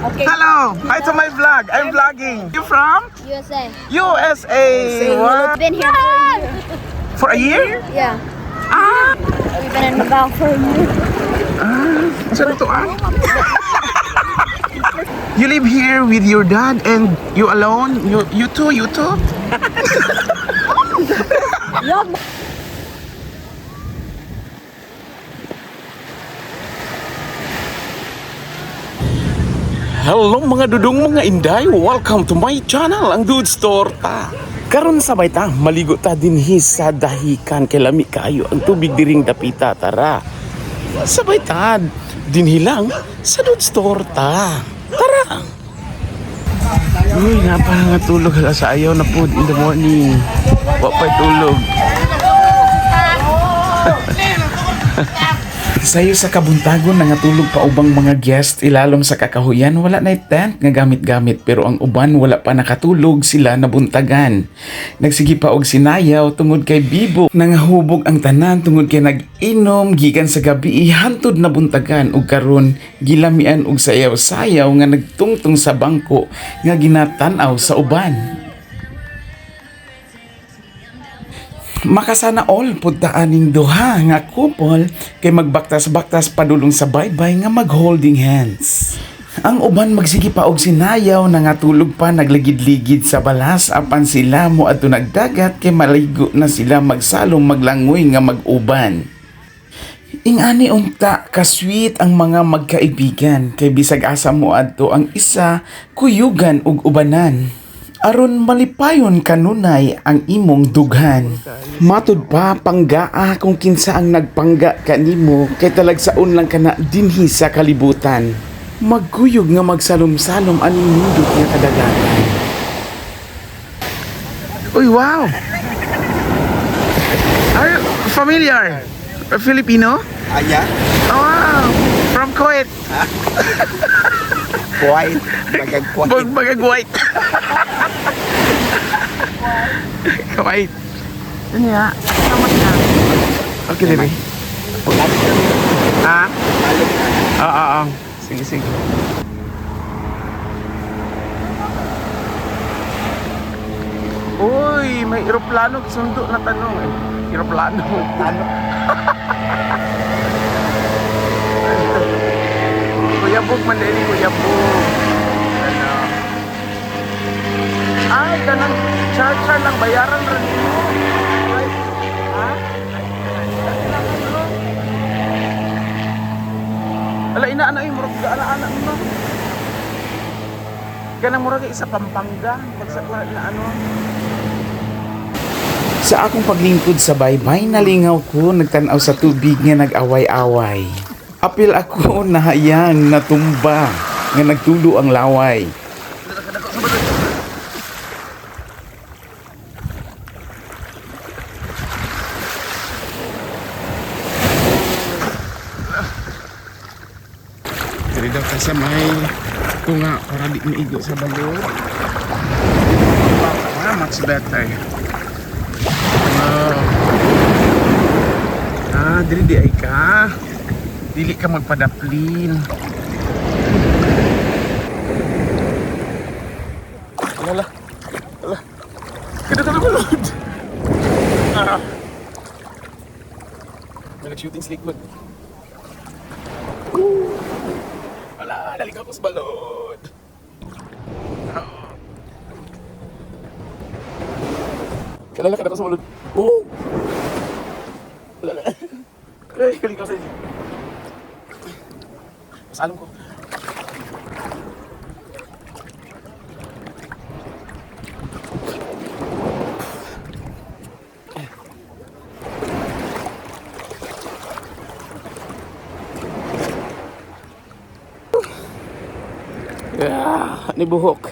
Okay. Hello! Hi to my vlog. I'm vlogging. You from? USA. USA. What? Been here for a year. For a year? Yeah. Ah! We've been in Macau for a year. Saan to ah? You live here with your dad and you alone? You two? You two? Hello mga dudong, mga inday, welcome to my channel, ang Dudes Torta. Karon sabay ta, maligo ta dinhi sa dahikan kay lami kaayo ang tubig diring dapita, tara. Sabay ta, dinhi lang sa Dudes Torta. Tara. Uy, nga tulog hala sa ayaw na po in the morning. Wa pa'y tulog. Sayo sa kabuntagon nangatulog pa ubang mga guest ilalom sa kakahuyan, wala na tent nga gamit-gamit pero ang uban wala pa nakatulog sila nabuntagan. Nagsige pa og sinayaw tungod kay Bibo, nangahubog ang tanan tungod kay nag-inom gikan sa gabi hantod nabuntagan ug karon gilamian og sayaw-sayaw nga nagtungtong sa bangko nga ginatan-aw sa uban. Makasana all punta aning duha nga couple kay magbaktas-baktas padulong sa baybay nga mag-holding hands. Ang uban magsige pa og sinayaw, nangatulog pa nagligid-ligid sa balas apan sila mo adto nagdagat kay maligo na sila magsalong maglangoy nga mag-uban. Ingani unta ka-sweet ang mga magkaibigan kay bisag asa mo adto ang isa kuyugan ug ubanan. Aron malipayon kanunay ang imong dughan. Matud pa panggaa kung kinsa ang nagpangga kanimo kay talagsaon lang kana dinhi sa kalibutan. Magkuyog nga magsalom-salom aning nindot nga kadagatan. Uy, wow! Are you familiar? A Filipino? Ah, yeah? Oh, wow! From Kuwait. White. Magag white. Bagag white. Kuwait. Ano ya? Okay, baby. Ah? Oo. Sige, sige. Uy, may eroplano sundo na tanong eh. Eroplano. Ano? Kuya Bug man din, Kuya Bug. Ano? Ay, kanang char-char lang bayaran rin mo. Ay, ha? Ala ina ana ay murag ga ana ana no. Kanang murag isa Pampanga, bagsak na ano. Sa akong paglingkod sa baybay, nalingaw ko, nagtanaw sa tubig nga nag-away-away. Apil ako nahayang natumba, nga nagtulo ang laway. Diri daw ta sa may tunga para di maigo sa balod. Ah, much better. Wow. Ah, diri di ay ka. Dili ka magpadaplin. Wala. Wala. Kada ka na balod. Ah. May nag-shooting sa likod. Wala, naligaw ko sa balod. Kalala ka na ko sa balod. Oh! Wala na. Ay, kaligaw sa inyo. Masalong ko. Ah, ni buhok.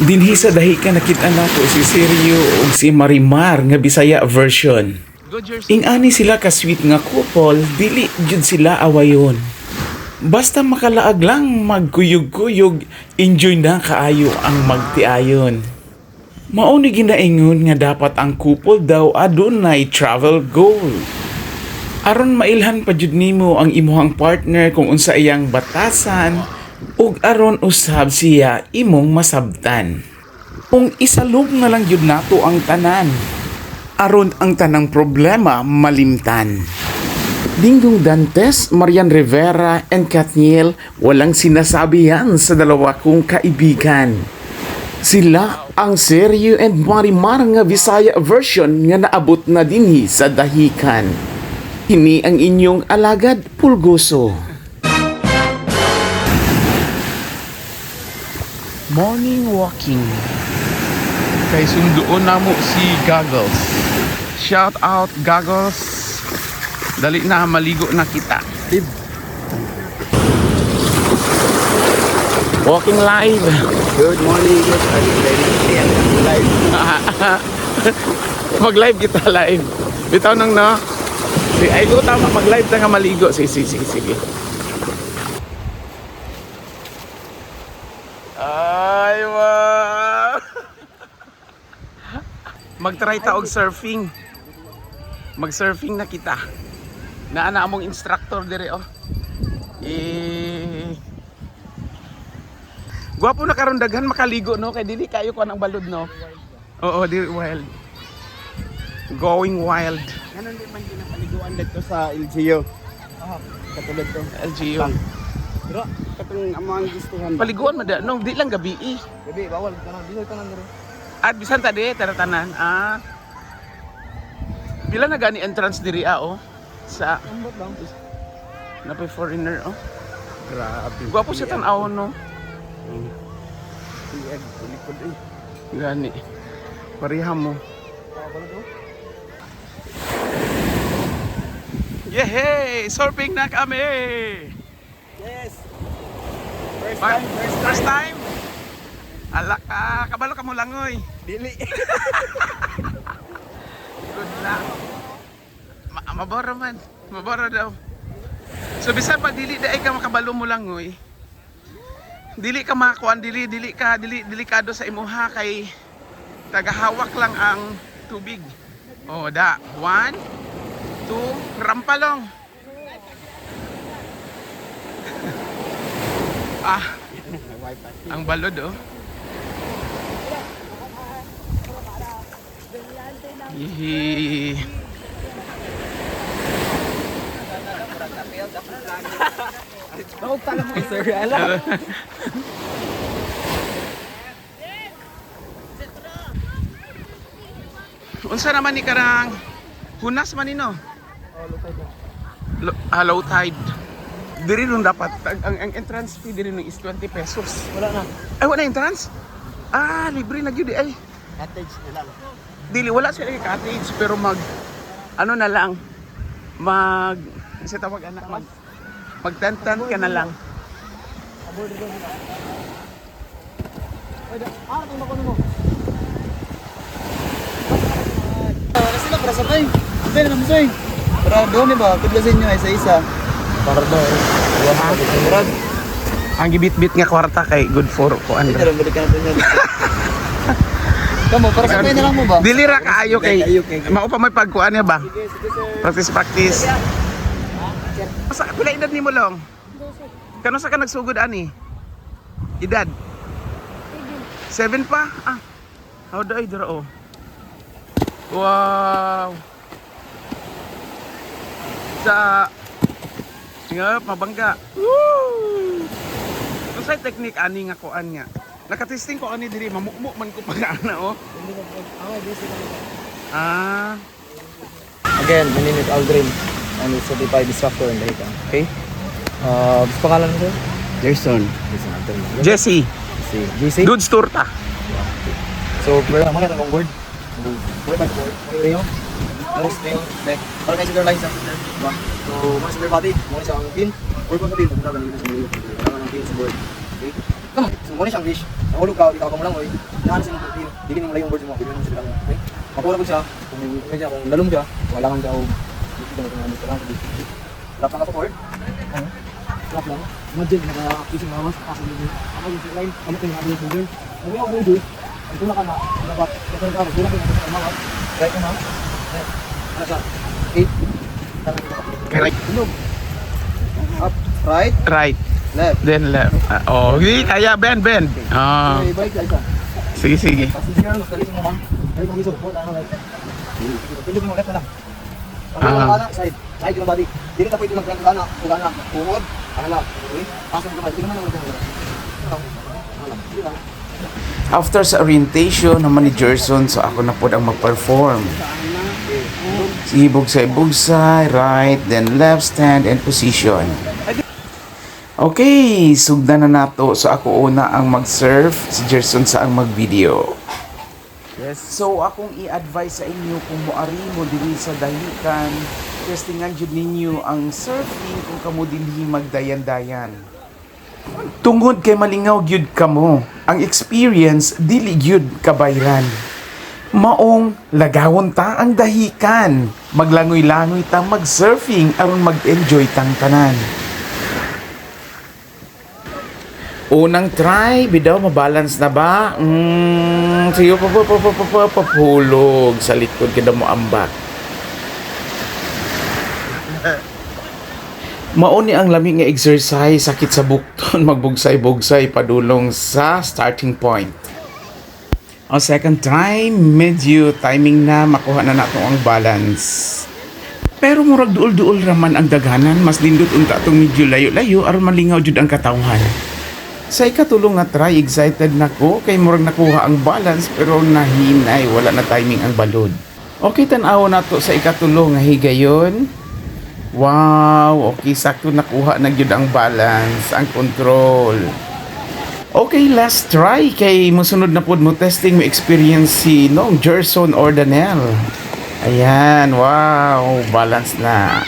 Dinhi sa dahikan nakita nako si Sergio ug si Marimar nga Bisaya version. Ingani sila ka sweet nga couple, dili jud sila awayon. Basta makalaag lang magkuyog-kuyog, enjoy na kaayo ang magtiayon. Mao ni ginaingon nga dapat ang couple daw adunay travel goal. Aron mailhan pa jud nimo ang imuhang partner kung unsa iyang batasan ug aron usab siya imong masabtan. Kung isalub na lang jud nato ang tanan, aron ang tanang problema malimtan. Dingdong Dantes, Marian Rivera, and Katniel, walang sinasabi yan sa dalawa kong kaibigan. Sila ang seryo and marimar nga Bisaya version nga naabot na dinhi sa dahikan. Ini ang inyong alagad, Pulgoso. Morning walking. Kay sunduon namo si Goggles. Shout out, Goggles. Dali na, maligo na kita. Walking live. Good morning. Good morning. Live. Mag-live kita live. Bitaw nang no. Si ay ko tama mag-live ta nga maligo. Sige, sige, sige, sige. Ay, wow. Mag-try ta og surfing. Mag-surfing na kita. Naa na among instructor dire oh. Eh. Gwapo na karon daghan makaligo no kay dili kayo kuan ang balod no. Oo, dili wild. Going wild. Ganun din man ginapaliguan dito sa LGU. Katulad to. LGU. Pero katong amo ang gustuhan. Paliguan man da no, di lang gabi eh. Gabi bawal tanan bisan tanan diri. At bisan ta di tara tanan. Ah. Pila na gani entrance diri ah oh. Sa Ambot lang. napay foreigner oh. Grabe. Gwapo siya tan-awon no. Iyag likod eh. Gani. Pareha mo. Yehey! Surfing na kami! Yes. First Pa- time, first time. First time? Ala ka, kabalo ka mo langoy. Dili. Good luck. Maboro man. Maboro daw. So bisan pa dili daay ka makabalo mo langoy. Dili ka makakuan dili dili ka dili delikado sa imuha kay tagahawak lang ang tubig. Oh, da. One, two, rampalong. Ah, ang balod oh. Yee. Sir, ala. Unsa naman ni karang hunas man nino? Low tide. Diri ron dapat ang entrance fee diri nung is 20 pesos. Wala na. Ay, wala entrance? Ah, libre na gyud eh. Ay. Cottage na lang. Dili wala sila kay cottage pero mag ano na lang mag sa tawag anak mag mag tent tent ka na lang. Para sila para sabay. Antay na naman. Para doon eh ba? Kudla sa inyo isa-isa. Para doon. Murag. Ang gibit-bit nga kwarta kay good for ko ano. Pero balikan natin yan. Kamo, para sabay na lang mo ba? Dili ra kaayo kay Kaayo kay- mao pa may pagkuan niya ba? Sige, sige sir. Practice practice. Sa pila edad nimo long? Kano sa ka nagsugod ani? Edad? 7 pa? Ah. How do I draw? Oh. Wow. Sa nga mabangga. Woo! Unsay technique ani nga kuan nga? Nakatesting ko ani diri mamukmo man ko pag ana oh. Ah. Again, my name is Aldrin. I'm a certified instructor in Dahican. Okay? Pangalan mo sir? Jason. Jason Aldrin. Jesse, Si JC. good store ta. So, wala mga katong board. Board ba board? Rio. Nose, nail, neck. Para kayo siguro line sa diba? So, mga sa body, mga siya ang pin. Board pa sa pin, pagkita ganito sa Rio. Kailangan ng pin sa board. Okay? Come on. So, muna siyang fish. Nahulog ka, ikaw ka mo lang, oy. Inaano siya ng pin. Dili mo yung board mo, dili mo siya lang. Okay? Makuha ko siya. Kung may siya, kung lalong siya, wala kang siya. Dito lang ito lang. Wala pa ka sa board. Ano? Drop lang. Imagine, naka-piece yung lawas, ako yung ako yung line, ano yung ano yung shoulder. Ang yung shoulder, ang tulak ka na, dapat, dapat ka, tulak ka na, sa mawas, right ka na, ano siya, 8, Okay, right. Up, right, Right, left. then left. Ah, oh, hindi kaya bend, bend. Ah, Okay, balik ka isa. sige, sige. Kasi siguro mas dali mo ma'am. Ay, kung isupport ano like. Pindot mo left na lang. Ah. Ah. Side, side yung body. Dili ta pwede mag ana, ug ana, tuhod, ana lang. Okay? Pasok mo kamay, di naman lang. Ano lang. Di lang. After sa orientation naman ni Gerson, so ako na po ang mag-perform. Sige, bugsay-bugsay, right, then left stand and position. Okay, sugdan na nato. So ako una ang mag-surf, si Gerson sa ang mag-video. Yes. So akong i-advise sa inyo kung moari mo diri sa dahikan, testingan jud ninyo ang surfing kung kamo dinhi magdayan-dayan. Tungod kay malingaw gyud kamo, ang experience dili gyud kabayran. Maong lagawon ta ang dahikan, maglangoy-langoy ta mag-surfing aron mag-enjoy tang tanan. Unang try, bidaw, mabalance na ba? Sige, pa, pa, pa, pa, pa, pa, papulog sa likod kita mo ambak. Mauni ang lami nga exercise, sakit sa bukton, magbugsay-bugsay padulong sa starting point. Ang second try, medyo timing na, makuha na nato ang balance. Pero murag duol-duol raman ang daghanan, mas lindot unta atong medyo layo-layo aron malingaw jud ang katawhan. Sa ikatulong nga try, excited na ko kay murag nakuha ang balance pero nahinay, wala na timing ang balod. Okay, tan-aw na to sa ikatulong nga higayon. Wow, okay, sakto nakuha na gyud ang balance, ang control. Okay, last try kay musunod na pud mo testing mo experience si Nong Gerson Ordanel. Ayan, wow, balance na.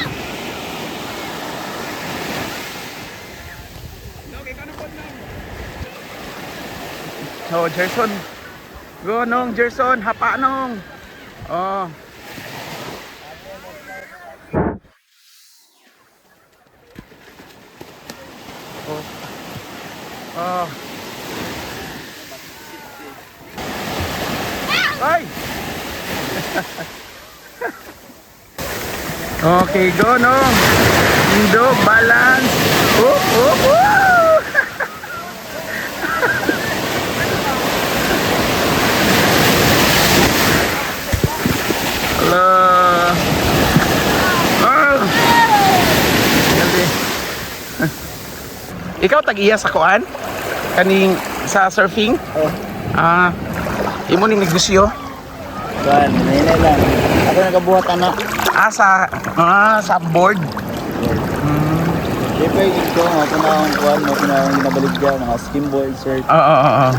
So, Gerson. Go, Nong Gerson. Hapa, Nong. Oh. Oh. Oh. Ay! Okay, go, Nong. Indo, balance. Oh. Hello. Ah. Ganda. Ikaw tag-iya sa kuan? Kaning sa surfing? Oh. Ah. Imo ning negosyo? Kuan, hinay lang. Ako nagabuhat ana. Ah, sa board. Siyempre, ito, ako na akong kuan, ako na akong ginabaligya, mga skimboard, sir. Oo, oo, oo.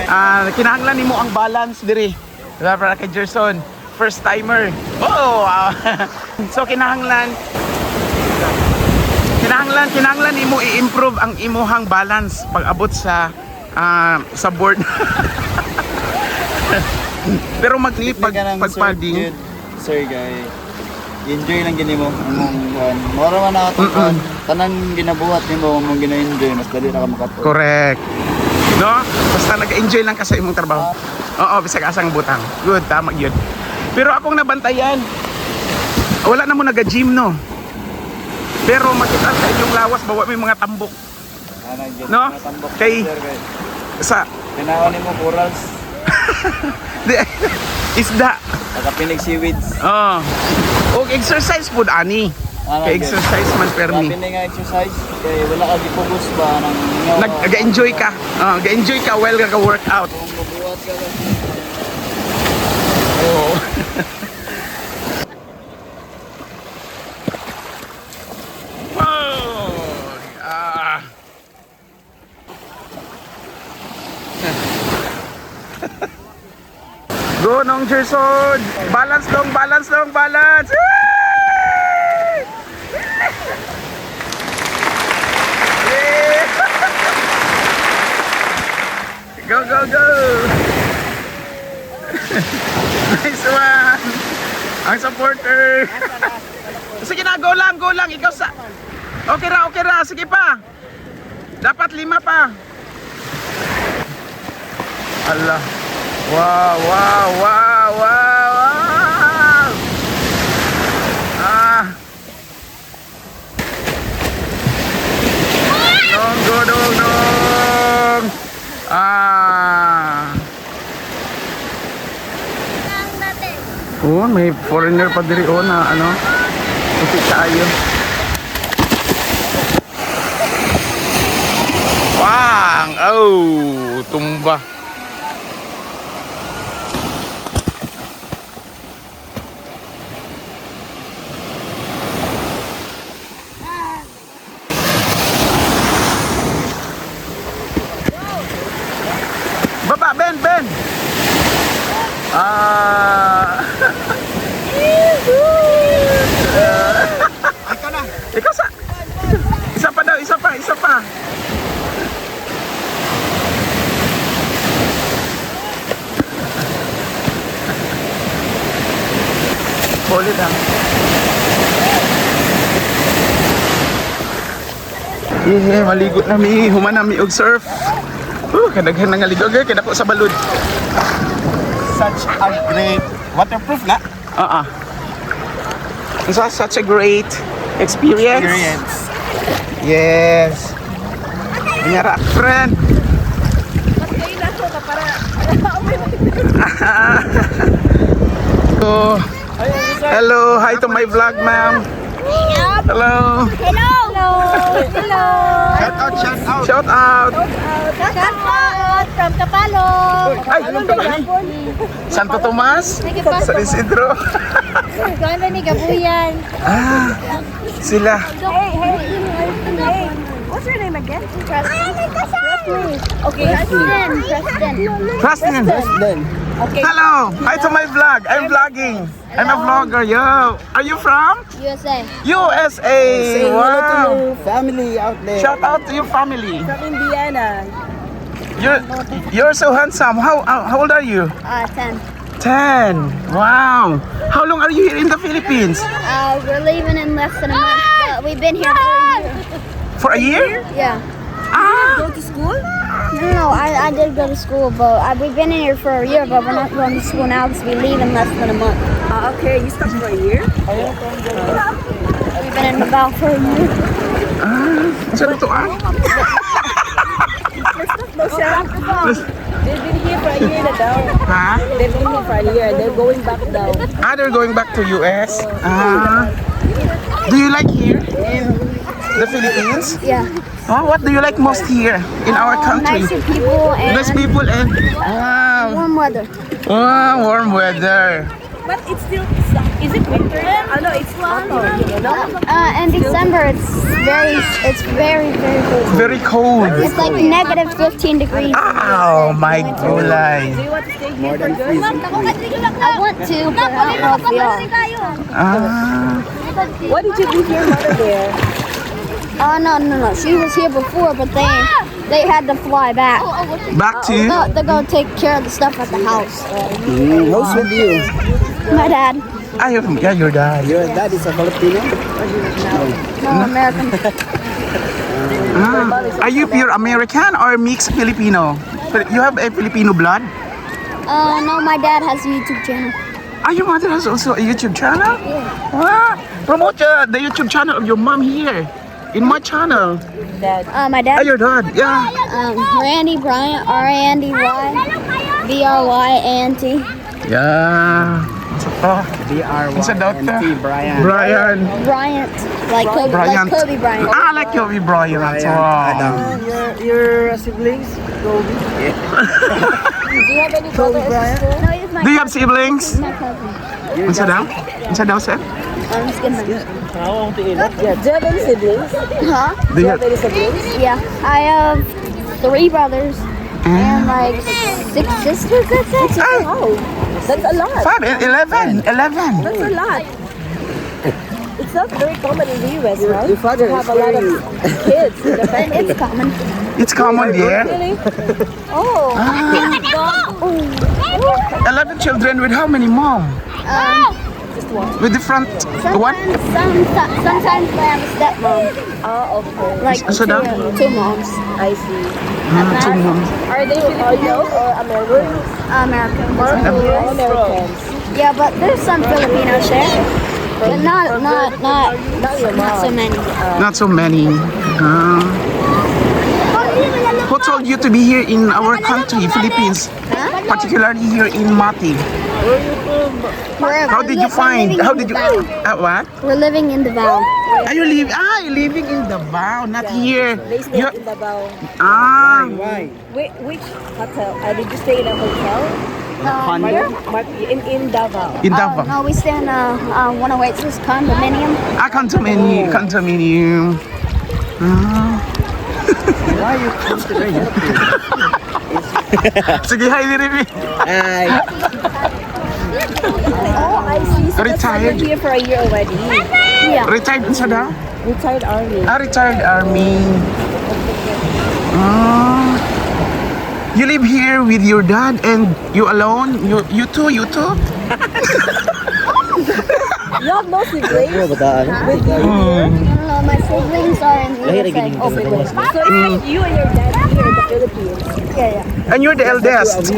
Ah, kinahanglan nimo ang balance diri. Diba para kay Gerson, first timer. Oo. Ah. So kinahanglan nimo i-improve ang imuhang balance pag abot sa sa board. Pero magni pag pagpadding, Sir, guy. Enjoy lang gini mo ang mong kuan. Mora man na atong kuan. Tanan ginabuhat nimo mong gina-enjoy mas dali ra ka makatuon. Correct. No? Basta nag-enjoy lang ka sa imong trabaho. Oo, bisag asang butang. Good, tama yun. Pero akong nabantayan, wala na mo naga-gym, no? Pero makita sa inyong lawas, bawa may mga tambok Ana gyud. No? Mga tambok, Kay- sir, guy. sa Tinawan nimo corals, isda. nakapinig seaweeds. Oo. Og exercise pud ani. Ana Kay gyud. exercise man permi. Grabe na nga exercise kay wala ka gi-focus ba nang mingaw. Nag enjoy ka. Oo, ga-enjoy ka while ka workout. Kung mabuhat ka lang. Oo. Wow! Ah. Go nong Gerson! Balance long, balance long, balance! Yay! Yay! Go, go, go! Nice one! Ang supporter! Sige na, go lang, go lang. Ikaw sa... Okay ra, okay ra. Sige pa. Dapat lima pa. Allah. Wow, wow, wow, wow. Oh, may foreigner pa diri oh na ano. Puti kaayo. Wang! Oh, tumba. Baba, Ben, Ben! Ah! Ikaw na. Ikaw sa... Isa pa daw, isa pa, isa pa. Ulit ah. Yeah, maligo na mi, human na mi og surf. Kadaghan na nga ligo, kay dako sa balud. Such a great waterproof na Ah ah. Such a great experience. experience. Yes. Nyara, friend. So, hello, hi to my vlog, ma'am. Hello. Hello! Hello! Shout out, shout out. Shout out. Shout out from Kapalong! Ay, Santo Tomas. San Isidro. Ganda ni Gabuyan. Ah, sila. Hey, hey, hey. What's your name again? Preston. Okay. Preston. Preston. Preston. Okay. Hello. Hi to my vlog. I'm vlogging. I'm a vlogger. Yo. Are you from? USA. USA. Wow. Family out there. Shout out to your family. From Indiana. You're so handsome. How old are you? 10. 10. Wow. How long are you here in the Philippines? We're leaving in less than a month, but we've been here for a year. For a year? Yeah. Ah. Go to school? No, I did go to school, but we've been in here for a year, but we're not going to school now because we leave in less than a month. Okay, you stopped for a year? We've been in Davao for a year. Saan to ah? No, siya. They've been here for a year na daw. Ha? They've been here for a year. They're going back daw. Ah, they're going back to US. Ah. Do you like here in the Philippines? Yeah. Oh, what do you like most here in our country? Nicer people and Nice people and wow, warm weather. Wow, warm weather. But it's still, is it winter? Oh, no, it's autumn. You know? In December, it's very, very cold. Very cold. It's like negative 15 degrees. Oh my gulay. Do you want to stay here for good? I want to, but I don't know if we are. Ah. What did you do your mother there? Oh, no. She was here before, but they had to fly back. Back to They're gonna take care of the stuff at the house. Who's with you? My dad. Ah, yeah, your dad. Your dad is a Filipino? No, American. Ah. Are you pure American or mixed Filipino? You have a Filipino blood? No, my dad has a YouTube channel. Ah, your mother has also a YouTube channel? Yeah. Wow. Promote the YouTube channel of your mom here in my channel. Dad. My Ah, dad. your dad. Yeah. Randy Bryant, Randy Bryant. Yeah. Oh, Isa daw ta? B-R-Y-N-T, Brian. Brian. Bryant, like Kobe, Bryant. like Kobe Bryant. Ah, like Kobe Bryant. Brian Wow. Adam. Your siblings? Kobe. Do you have any brother or sister? No, he's my Do you have siblings? my cousin. Unsa daw? Unsa daw, sir? I'm just kidding. Yeah. Do you have any siblings? Huh? Do you Do you have any siblings? Yeah, I have three brothers and like six sisters. That's it. Ah, Oh, that's a lot. 5, 11, 11. That's a lot. It's not very common in the US, right? Your father To have is a lot of kids in the family. It's common. It's common here. Really? Oh, 11 children with how many mom? Just one. With different one? Sometimes they have a stepmom, Ah, okay. like So two, daw- two moms. I see. Ah, two moms. Are they Filipinos or Americans? American. All Americans. Yeah, but there's some Filipinos there, but not not not Not your not so mom. many. Not so many. Ah. Who told you to be here in our country, Philippines? Particularly here in Mati. We're, How did you we're find? living How in did you? Davao. What? We're living in Davao. Are you living? Ah, you're living in Davao, not here. They stay You in Davao. ah, Why? Which hotel? Did you stay in a hotel? Here? Mark, in Davao. In Oh, Davao. no, we stay in a 108's condominium. Ah, condominium, condominium. Ah. Why you come to the Sige, hi, Remy. Hi. Oh, I see. So that's why you're Retired. here for a year already. Yeah. Retired sa daw? Retired army. Ah, retired army. Ah. You live here with your dad and you alone? You two, you two? You have no siblings? Ano ba With you here? No, my siblings are in the USA. So it's just you and your dad here in the Philippines. Yeah. And you're the eldest.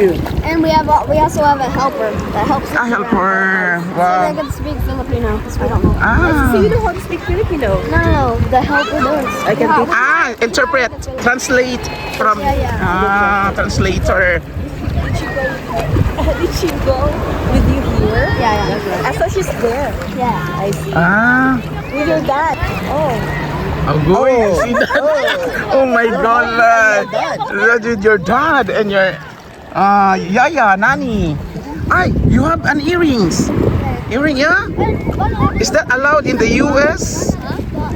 And we also have a helper that helps us A around. helper. So Wow. they can speak Filipino because we don't know. Ah. So you know how to speak Filipino. No, the helper does. I can teach. Ah, interpret, translate from Yeah. ah, translator. Did she go with you here? Yeah. I thought she's there. Yeah. I see. Ah. With your dad. Oh. Oh, good. See that? Oh my God. That with your dad and your yaya, nani. Ay, you have an earrings. Earring, yeah? Is that allowed in the US?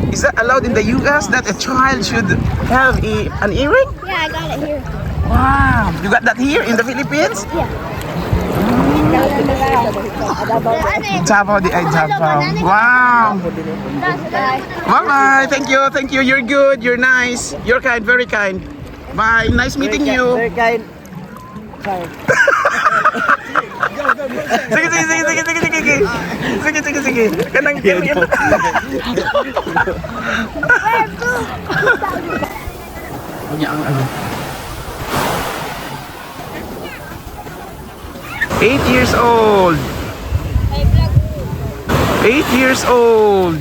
Is that allowed in the US that a child should have an earring? Yeah, I got it here. Wow. You got that here in the Philippines? Yeah. Davao, di ay Davao. Wow. Bye. Bye-bye. Thank you. Thank you. You're good. You're nice. You're kind. Very kind. Bye. Nice meeting you. Very kind. Sige, sige, sige, sige, sige, sige, sige. Sige, sige, sige. Kanang, kanang. Unya ang ano. 8 years old. 8 years old.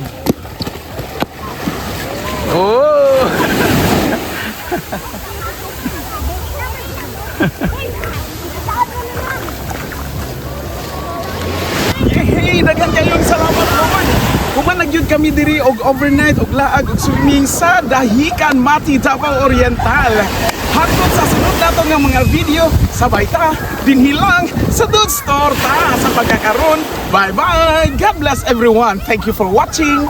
Oh. Hey, daghan kayong salamat, Lord. Human nagyud kami diri og overnight og laag og swimming sa Dahican, Mati, Davao Oriental. Hangtod sa sunod nato nga mga video, sabay ta dinhi lang sa Dudes Torta sa pagkakaron. Bye bye. God bless everyone. Thank you for watching.